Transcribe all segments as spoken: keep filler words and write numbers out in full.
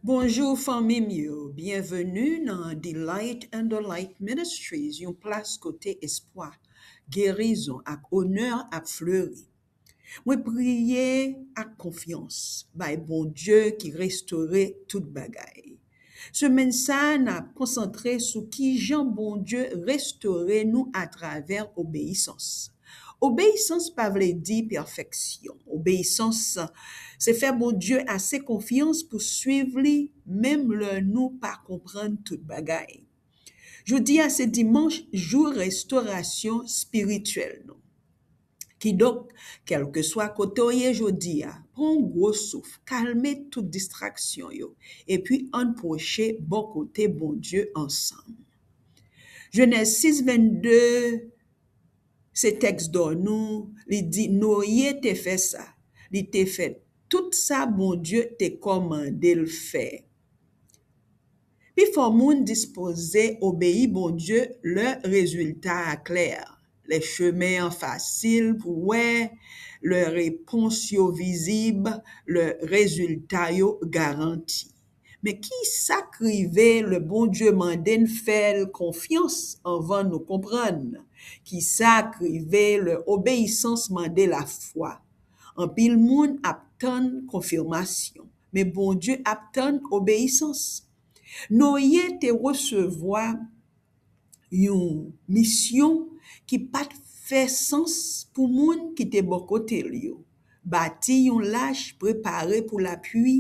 Bonjou fanmi m yo, byenveni nan Delight and the Light Ministries, yon plas kote espwa, gerizon ak onè ap fleri. Mwen priye ak konfyans bay Bondye ki restore tout bagay. Semèn sa a, n ap konsantre sou kijan Bondye restore nou atravè obeyisans. Obeyisans pa vle di pèfeksyon. Obeyisans se fè Bondye ase konfyans pou swiv li menm lè nou pa konprann tout bagay. Jodi a se dimanch, jou restorasyon espirityèl nou. Kidonk, kèlkeswa kote w ye jodi a, pran yon gwo souf, kalme tout distraksyon yo, epi ann pwoche bò kote Bondye ansanm. Jenèz sis vennde, se tèks dò nou, li di, Noye te fè sa, li te fè tout sa Bondye te kòmande l fè. Pifò moun dispoze obeyi Bondye lè rezilta a klè, lè chemen an fasil pou wè, lè repons yo vizib, lè rezilta yo garanti. Men ki sa k rive lè Bondye mande n fè l konfyans anvan nou konprann? Ki sa k rive lè obeyisans mande lafwa? Anpil moun ap tann konfimasyon, men Bondye ap tann obeyisans. Noye te resevwa yon misyon ki pa t fè sans pou moun ki te bò kote l yo. Bati yon lach, prepare pou lapli,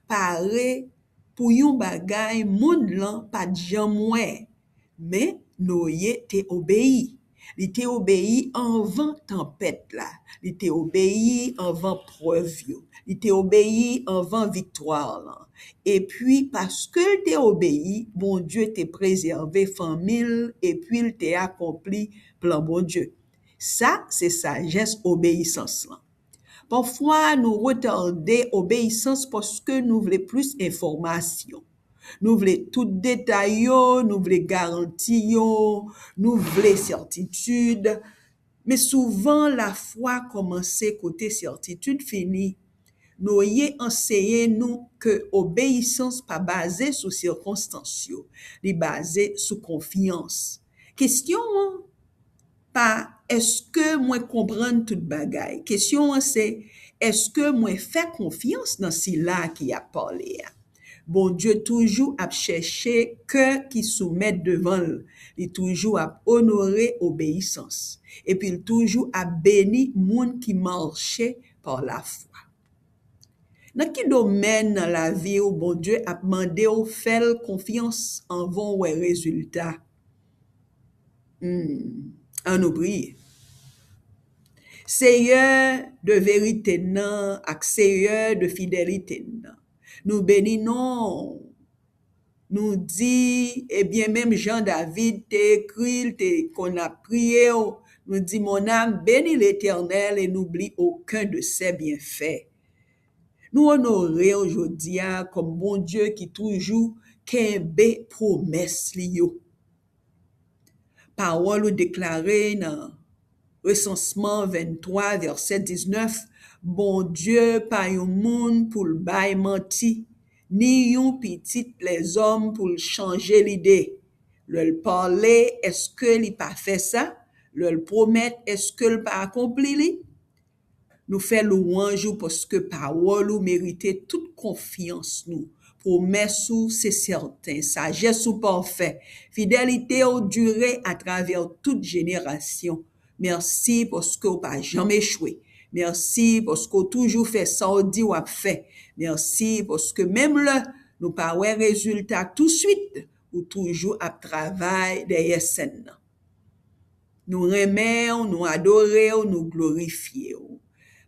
pare pou yon bagay mond lan pa t janm wè. Men, Noye te obeyi. Li te obeyi anvan tanpèt la. Li te obeyi anvan prèv yo. Li te obeyi anvan viktwa lan. Epi, paske l te obeyi, Bondye te prezève fanmi l, epi l te akonpli plan Bondye. Sa se sajès obeyisans lan. Pafwa, nou retade obeyisans paske nou vle plis enfòmasyon. Nou vle tout detay yo, nou vle garanti yo, nou vle sètitid. Men souvan, lafwa kòmanse kote sètitid fini. Noye anseye nou ke obeyisans pa baze sou sikonstans yo, li baze sou konfyans. Kesyon an pa èske mwen konprann tout bagay. Kesyon an se, èske mwen fè konfyans nan Sila ki ap pale a? Bondye toujou ap chèche kè ki soumèt devan l. Li toujou ap onore obeyisans. Epi l toujou ap beni moun ki mache pa lafwa. Nan ki domèn nan lavi w Bondye ap mande w fè l konfyans anvan w wè rezilta? Hmm, ann nou priye. Seyè de verite n nan ak Seyè de fidelite n nan, nou beni non w. Nou di, ebyen, menm jan David te ekri, l te konn ap priye w, nou di, Mon âme, bénis l'Éternel et n'oublie aucun de ses bienfaits. Nou onore w jodi a kòm Bondye ki toujou kenbe pwomès li yo. Pawòl ou deklare nan Resansman venntwa, vèsè diznèf, Bondye pa yon moun pou l bay manti, ni yon pitit lèzòm pou l chanje lide. Lè l pale, èske li pa fè sa? Lè l pwomèt, èske l pa akonpli li? Nou fè lwanj ou paske pawòl ou merite tout konfyans nou. Pwomès ou se sèten, sajès ou pafè, fidelite w dire atravè tout jenerasyon. Mèsi paske w pa janm echwe. Mèsi paske w toujou fè sa w di w ap fè. Mèsi paske menm lè nou pa wè rezilta touswit, ou toujou ap travay dèyè sèn nan. Nou renmen w, nou adore w, nou glorifye w.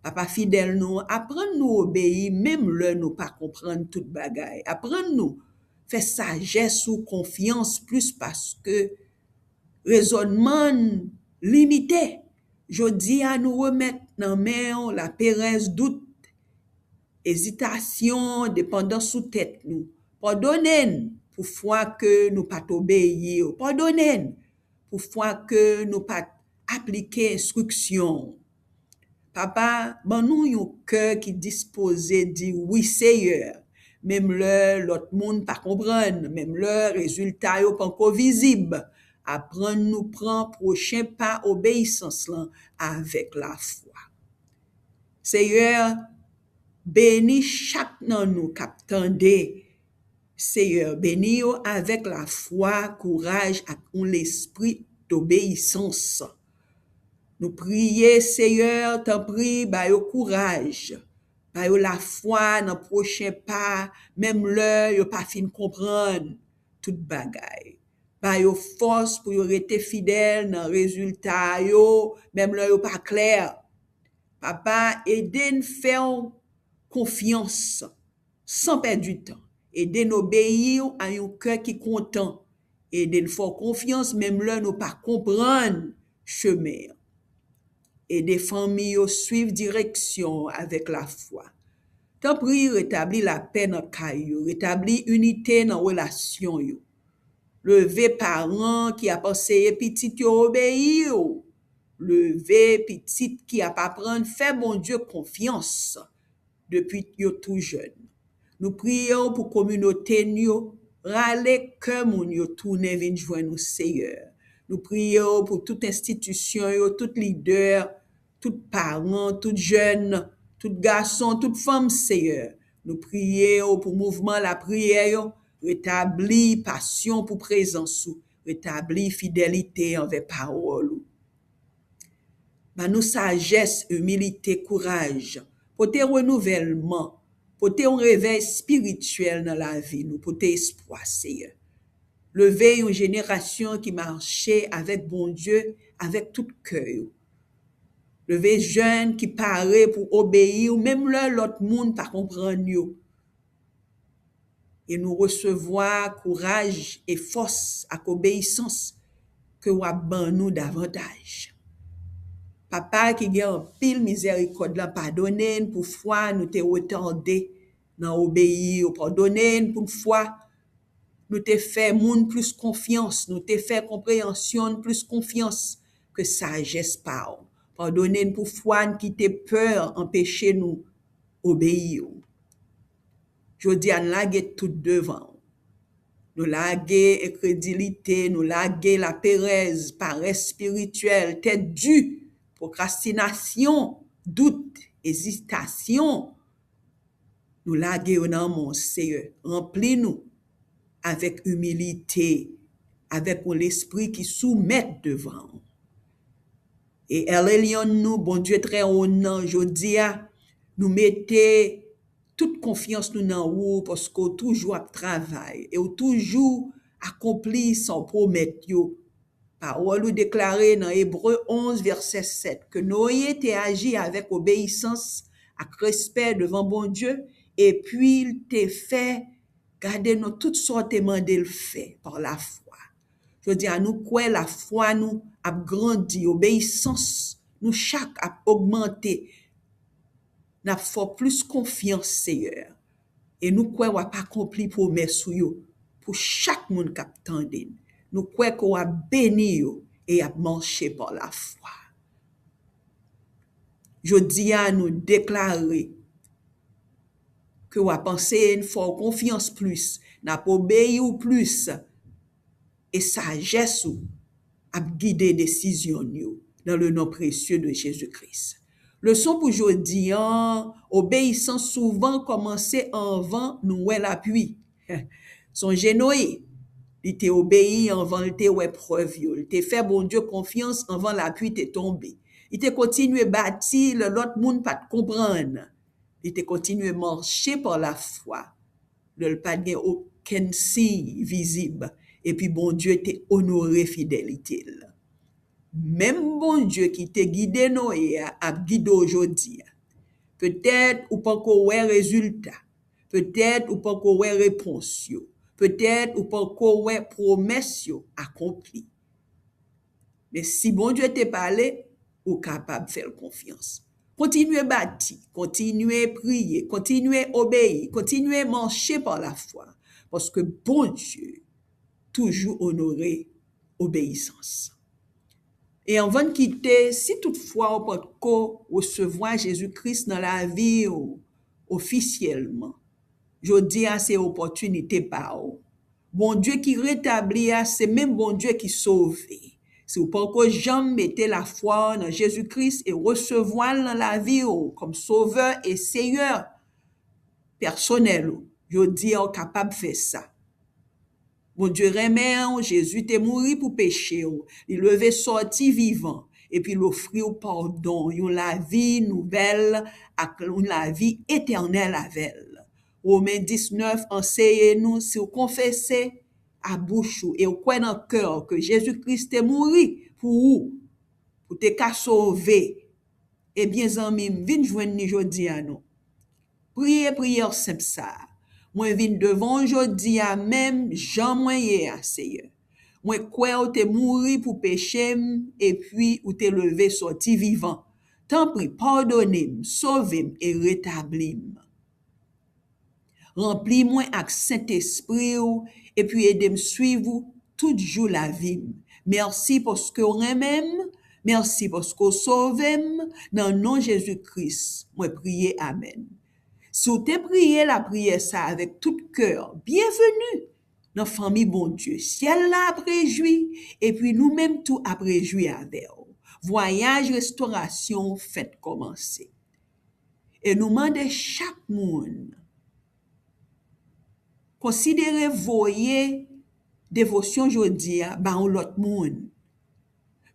Papa fidèl nou, aprann nou obeyi menm lè nou pa konprann tout bagay. Aprann nou fè sajès ou konfyans plis paske rezònman n limite. Jodi a, nou remèt nan men w laperèz, dout, ezitasyon, depandans sou tèt nou. Padone n pou fwa ke nou pa t obeyi w. Padone n pou fwa ke nou pa t aplike enstriksyon w. Papa, ban nou yon kè ki dispoze di wi, Seyè, menm lè lòt moun pa konprann, menm lè rezilta yo panko vizib. Aprann nou pran pwochen pa obeyisans lan avèk lafwa. Seyè, beni chak nan nou k ap tande. Seyè, beni yo avèk lafwa, kouraj ak yon lespri dobeyisans. Nou priye, Seyè, tanpri, ba yo kouraj, ba yo lafwa nan pwochen pa, menm lè yo pa fin konprann tout bagay. Ba yo fòs pou yo rete fidèl nan rezilta yo, menm lè yo pa klè. Papa, ede n fè w konfyans san pèdi tan. Ede n obeyi w a yon kè ki kontan. Ede n fè w konfyans menm lè nou pa konprann chemen an. Ede fanmi yo swiv direksyon w avèk lafwa. Tanpri, retabli lapè nan kay yo, retabli inite nan relasyon yo. Leve paran ki ap anseye pitit yo obeyi w. Leve pitit ki ap aprann fè Bondye konfyans depi yo tou jèn. Nou priye w pou kominote n yo, rale kè moun yo tounen vin jwenn ou, Seyè. Nou priye w pou tout enstitisyon yo, tout lidè, tout paran, tout jèn, tout gason, tout fanm, Seyè. Nou priye w pou mouvman lapriyè yo, retabli pasyon pou prezans ou, retabli fidelite anvè pawòl ou. Ban nou sajès, imilite, kouraj. Pote renouvèlman, pote yon revèy espirityèl nan lavi nou, pote espwa, Seyè. Leve yon jenerasyon ki mache avèk Bondye, avèk tout kè yo. Leve jèn ki pare pou obeyi w, menm lè lòt moun pa konprann yo. E nou resevwa kouraj e fòs ak obeyisans ke w ap ban nou davantaj. Papa ki gen anpil mizèrikòd la, padone n pou fwa nou te retade nan obeyi w. Padone n pou fwa nou te fè moun plis konfyans, nou te fè konpreyansyon n plis konfyans ke sajès pa w. Padone n pou fwa n kite pè anpeche nou obeyi w. Jodi a, n lage tout devan w. Nou lage enkredilite, nou lage laperèz, parès espirityèl, tèt di, pwokrastinasyon, dout, ezitasyon. Nou lage yo nan men w, Seyè. Ranpli nou avèk imilite, avèk yon lespri ki soumèt devan w. E El Elyon nou, Bondye trè wo nan, jodi a, nou mete tout konfyans nou nan ou, paske w toujou ap travay e w toujou akonpli sa w pwomèt yo. Pawòl ou deklare nan Ebre onz, vèsè sèt, ke Noye te aji avèk obeyisans ak respè devan Bondye, epi l te fè, gade non, tout sa w te mande l fè pa lafwa. Jodi a, nou kwè lafwa nou ap grandi, obeyisans nou chak ap ogmante. N ap fè w plis konfyans, Seyè. E nou kwè w ap akonpli pwomès ou yo pou chak moun k ap tande n. Nou kwè ke w ap beni yo e y ap mache pa lafwa. Jodi a, nou deklare ke w ap anseye n, fè w konfyans plis, n ap obeyi w plis, e sajès ou ap gide desizyon n yo, dans le nom précieux de Jésus-Christ. Leson pou jodi an, obeyisans souvan kòmanse anvan nou wè lapli. Sonje Noye, li te obeyi anvan l te wè prèv yo. Li te fè Bondye konfyans anvan lapli te tonbe. Li te kontinye bati lè lòt moun pa t konprann. Li te kontinye mache pa lafwa lè l pa t gen okenn siy vizib, epi Bondye te onore fidelite l. Menm Bondye ki te gide Noye a ap gide w jodi a. Petèt ou panko wè rezilta. Petèt ou panko wè repons yo. Petèt ou panko wè pwomès yo akonpli. Men si Bondye te pale, ou kapab fè l konfyans. Kontinye bati, kontinye priye, kontinye obeyi, kontinye mache pa lafwa, paske Bondye toujou onore obeyisans. E anvan n kite, si toutfwa w potko resevwa Jezi Kris nan lavi w ofisyèlman, Jodi a se opòtinite pa w. Bondye ki retabli a se menm Bondye ki sove. Si w poko janm mete lafwa w nan Jezi Kris e resevwa l nan lavi w kòm Sovè e Seyè pèsonèl ou, jodi a w kapab fè sa. Bondye renmen w, Jezi te mouri pou peche w, li leve sòti vivan, epi l ofri w padon, yon lavi nouvèl ak yon lavi etènèl avè l. Women diznèf anseye nou, si w konfese a bouch ou e w kwè nan kè w ke Jezi Kris te mouri pou ou, pou te ka sove, ebyen, zanmi m, vin jwenn li jodi a non. Priye priyè senp sa a. Mwen vin devan w jodi a menm jan mwen ye a, Seyè. Mwen kwè w te mouri pou peche m, epi ou te leve sòti vivan. Tanpri, padone m, sove m e retabli m. Ranpli mwen ak Sentespri w, epi ede m swiv ou tout jou lavi m. Mèsi paske w renmen m, mèsi paske w sove m, nan non Jezi Kris, mwen priye, amèn. Si w te priye lapriyè sa avèk tout kè, byenveni nan fanmi Bondye. Syèl la ap rejwi, epi nou menm tou ap rejwi avè w. Vwayaj restorasyon w fèk kòmanse. E nou mande chak moun konsidere voye devosyon jodi a ba yon lòt moun.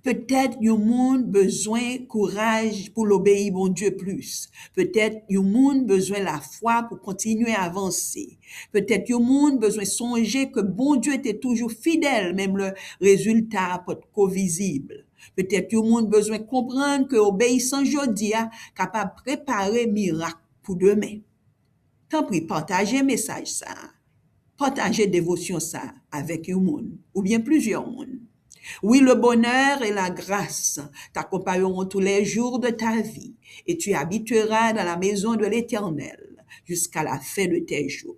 Petèt yon moun bezwen kouraj pou l obeyi Bondye plis. Petèt yon moun bezwen lafwa pou kontinye avanse. Petèt yon moun bezwen sonje ke Bondye te toujou fidèl, menm lè rezilta a potko vizib. Petèt yon moun bezwen konprann ke obeyisans jodi a kapab prepare mirak pou demen. Tanpri, pataje mesaj sa a. Pataje devosyon sa a avèk yon moun oubyen plizyè moun. Oui, le bonheur et la grâce t'accompagneront tous les jours de ta vie, et tu habiteras dans la maison de l'Éternel jusqu'à la fin de tes jours.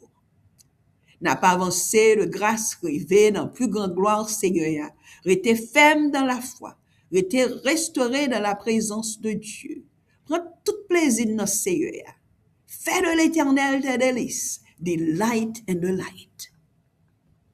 N ap avanse de gras rive nan pli gran glwa Seyè a. Rete fèm nan lafwa. Rete restore dans la présence de Dieu. Pran tout plezi nan Seyè a. Fais de l'Éternel tes délices, delight in the light.